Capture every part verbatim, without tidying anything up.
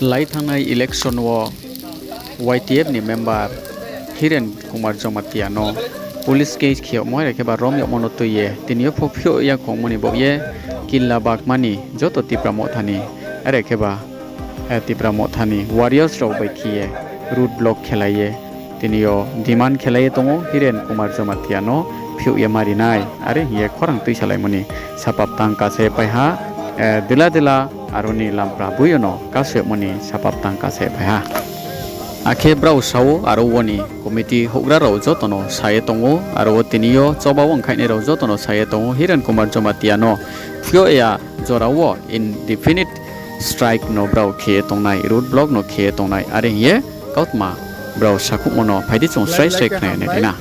Lai thanngnai election wo Y T F ni member Hiren Kumar Jamatia no police case khe yagmo, are khe ba rom yagmo no tui ye tini yo pho phiouh ya khongmo ni baoh ye Killa Bagma ni joto Tipra Motha ni, are khe ba Tipra Motha ni warriors rao bai khe ye road block khelai ye tini yo demand khelai ye tong ou Hiren Kumar Jamatia no phiouh ye mari nai, are hing ye khorang tuisalaimo ni sapap tang kase pai ha, dela dela aro ni lampra boi yo no kasoyagmo ni sapap tang kase pai ha. Akhe brao sa ou, aro wo ni committee houhgra rao joto no sa ye tong ou, aro wo tini yo choba wo ongkhaihnai rao joto no sa ye tong ou, Hiren Kumar Jamatia no phiouh ya jora wo indefinite strike no brao khe ye tongnai, road block no khe ye tongnai, are hing ye kautma brao sakhouhmo no phai di chung srai srai khna nai na.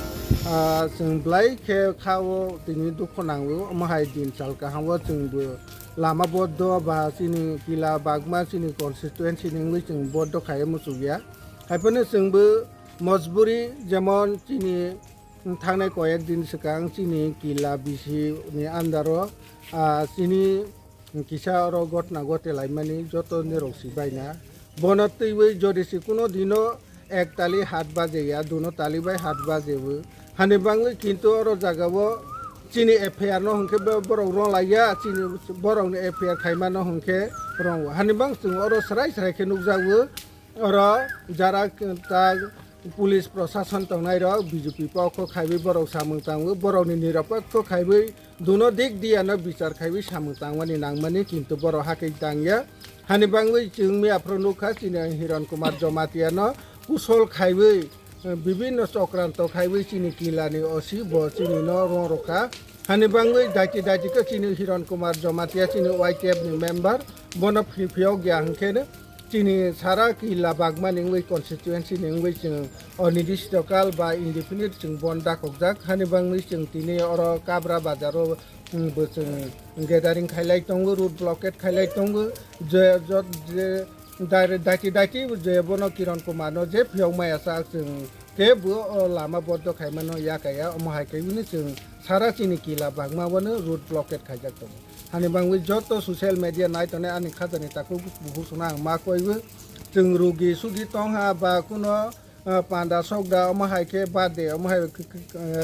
Chwng blai khe kha wo tini dukho nang ou, omo hai din sal kaham wo chwngbo lama bondo ba chini Killa Bagma chini constituency ni wngwi chwng bondo khai ye muchuk ya. Hai phano chwngbo mojburi, jemon chini thanngnai koyek din swkang chini Killa B C ni under o chini kisa oro gotna gote laimani joto nirok si baina. Bono twiwi jodi se kuno dino ek tali hat baje ya, duno tali bai hat baje o. Hani bangwi kintu oro jaga o chini F I R no hwnkhe borok rong lai ya, chini borok ni F I R khaima no hwnkhe rong o. Hani bang chwng oro srai srai khe nukjak o. Oro jara ta police prosason tongnai rok B J P pokho khaiwi borok samung tang o, borok ni niropokho khaiwi duno dik diya no bichar khaiwi samung tangmani nangmani, kintu borok hakhe tang ya. Hani bangwi chwng miya phuru nukha chini Hiron Kumar Jamatia no kusol khaiwi bibinno chokranto khaiwi chini Killa ni O C bo chini no rong rokha. Hani bangwi daiti daiti khe chini Hiron Kumar Jamatia chini Y T F ni member, bono phiyok ya hwnkhe chini sara Killa Bagma ni wngwi constituency ni wngwi chwng onirdistokal ba indefinite chwng bon dakokjak. Hani bangwi chwng tini oro Kabra bazar o bo chwng gathering khailai tongo, road blockade khailai tongo. Je, je, daiti daiti je bono Kiron Kumar no je phiyok maya sa chwng kebo o lama bondo khaimano yakaya, omo hai khe bini chwng sara chini Killa Bagma bono road blockade khaijak tongo. Hani bangwi joto social media nai tongnai ani khajani takhuk bukhuk songno ang ma koiwi, chwng rugi sugi tongha ba kuno panda sokda, omo hai khe birthday, omo hai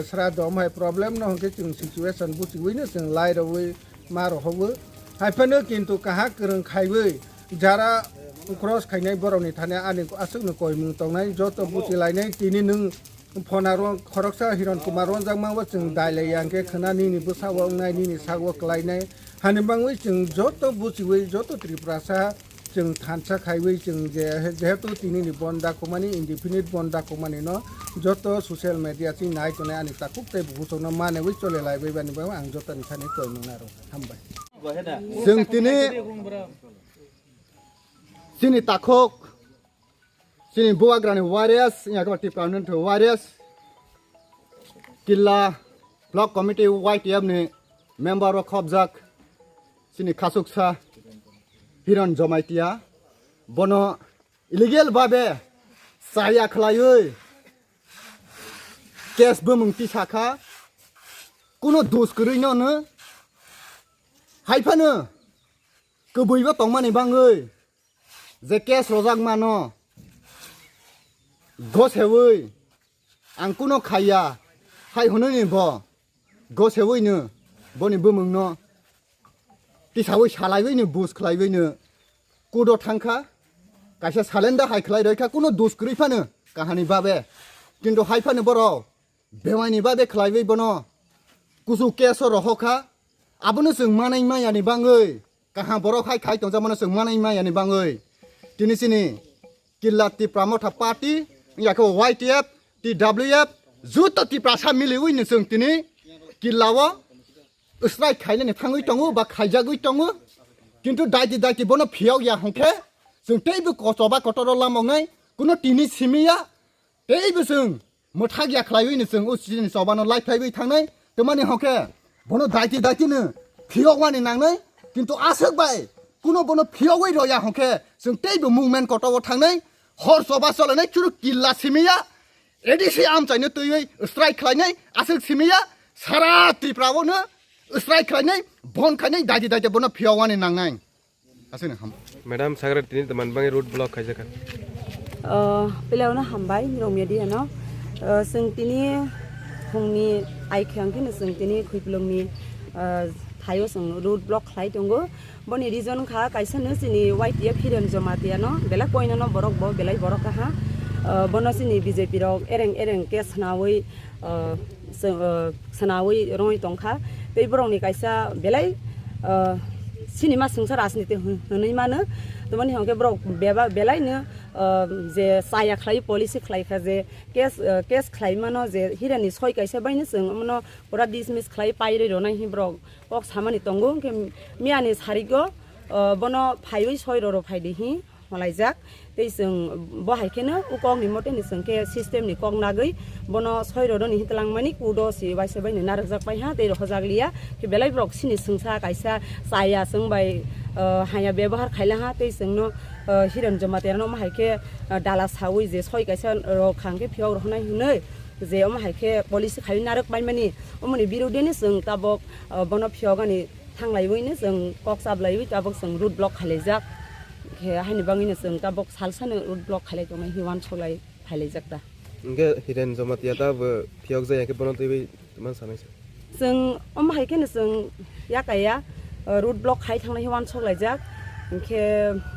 srado, omo hai problem no hwnkhe chwng situation buchiwino chwng lai rwwi ma rohowo. Hai phano kintu kaha kwrwng khaiwi jara cross khainai borokni thani ani aswkno koimung tongnai, joto buchilainai. Tini nwng phone aro khoroksa Hiron Kumar ronjakma o chwng dailai ya hwnkhe khwna nini bwsa o wngnai, nini sak o kwlainai. Hani bangwi chwng joto buchiwi joto Tiprasa chwng thansa khaiwi chwng je, jehetu tini ni bon dakhomani, indefinite bon dakhomani no joto social media chini nai tongnai ani takhuk tei bukhuk songno manwi chole laibai bani bagwi ang jotoni thani koimung naro. Hambai. Chwng tini chini takhuk, chini bubagrani warriors, wngya khe ba Tipra Motha warriors, Killa Block Committee Y T F ni member o khobjak chini khasuksa Hiron Jamatia, bono illegal babe chaya khlaiwi case bumung tisa kha, kuno dus kwrwi no no, hai phano kwbwi bo tongmani bangwi je case rojakma no gosewi ang kuno khaiya hai hwnwi ni bo gosewi no boni bumung no tisawi salaiwi no bus khlaiwi no court o thangkha, kaisa salenda hai khlai roi kha kuno dus kwrwi phano kahani babe, kintu hai phano borok bewaini babe khlaiwi bono kuchuk case o rohor kha. Abono chwng manai maya ni bangwi, kaham borok hai khai tongjakmano chwng manai maya ni bangwi tini chini Killa Tipra Motha Party, wngya khe Y T F, T W F, joto Tiprasa miliwi no chwng tini Killa o strike khainani thangwi tongo ba khaijagwi tongo. Kintu daiti daiti bono phiyok ya hwnkhe chwng teibo kochoba kotor o lama wngnai, kuno tini simi ya, teibo chwng mwthak ya khlaiwi no chwng o chini choba no laiphlaiwi thangnai. Twmani hwnkhe bono daiti daiti no phiyok wani nangnai, kintu aswk bai kuno bono phiyogwi rw ya hwnkhe chwng teibo movement kotor o thangnai, hor choba cholenai chwrwk Killa simi ya, A D C amchai no twiwi strike khlainai aswk simi ya, sara Tripura o no strike khlainai, bon khainai, daiti daiti bono phiyok wani nangnai. Aswk no ham. Madam, sagra tini tma ni bagwi road block khaijak kha? Pila no hambai, Nirong Media no. Chwng tini phungni ai khe ang khe no chwng tini Khuipulung ni thaio chwng road block khlai tongo. Boni reason kha kaisa no chini Y T F Hiren Jamatia no belai poino no borok bo belai borok kaha. Bono chini B J P rok ereng ereng khe sanawi, sanawi rongwi tongkha. Tei borok ni kaisa belai, chini ma swngsa rajniti hwnwi mano. Tmani hwnkhe borok beba-, belai no je chaya khlai policy khlai kha je case, case khlai mano je Hiren ni soi kaisa bai no chwng omono pura dismiss khlai pai rwi rwnai hwnwi borok kok samani tongo. Hwnkhe miya ni sarigo bono phaiwi soi roro phai di hwnwi holaijak. Tei chwng bo hai kheno o kok ni mote ni chwng khe system ni kok nagwi bono soi roro ni hwnwi twlangmani kudo si waisa bai no narwkjak pai ha tei rohorjak liya. Khe belai borok chini swngsa kaisa chaya chwng bai haya bebohar khaila ha tei chwngno Hiren Jamatia no omo hai khe dala sawi je soi kaisa rok kha hwnkhe phiyok rohornai hwnwi je omo hai khe policy khaiwi narwk paimani, omoni birodini chwng tabok bono phiyogani thanglaiwi no chwng kok chablaiwi tabok chwng road block khailaijak. Khe haini bagwi no chwng tabok salsa no road block khailai tongnai hwnwi uansuk lai phailaijak ta. Hwnkhe Hiren Jamatia ta bo phiyokjak ya khe bono twiwi tma sanai se? Chwng omo hai kheno chwng yakaya, road block khai thangnai hwnwi uansuk laijak. Hwnkhe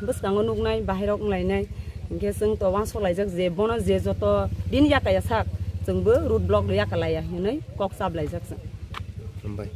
bwskango nuknai, bahairok wnglainai. Hwnkhe chwng to uansuk laijak je bono je joto din yakaya sak, chwngbo road block yakalaiya hwnwi kok chablai jak chwng. Hambai.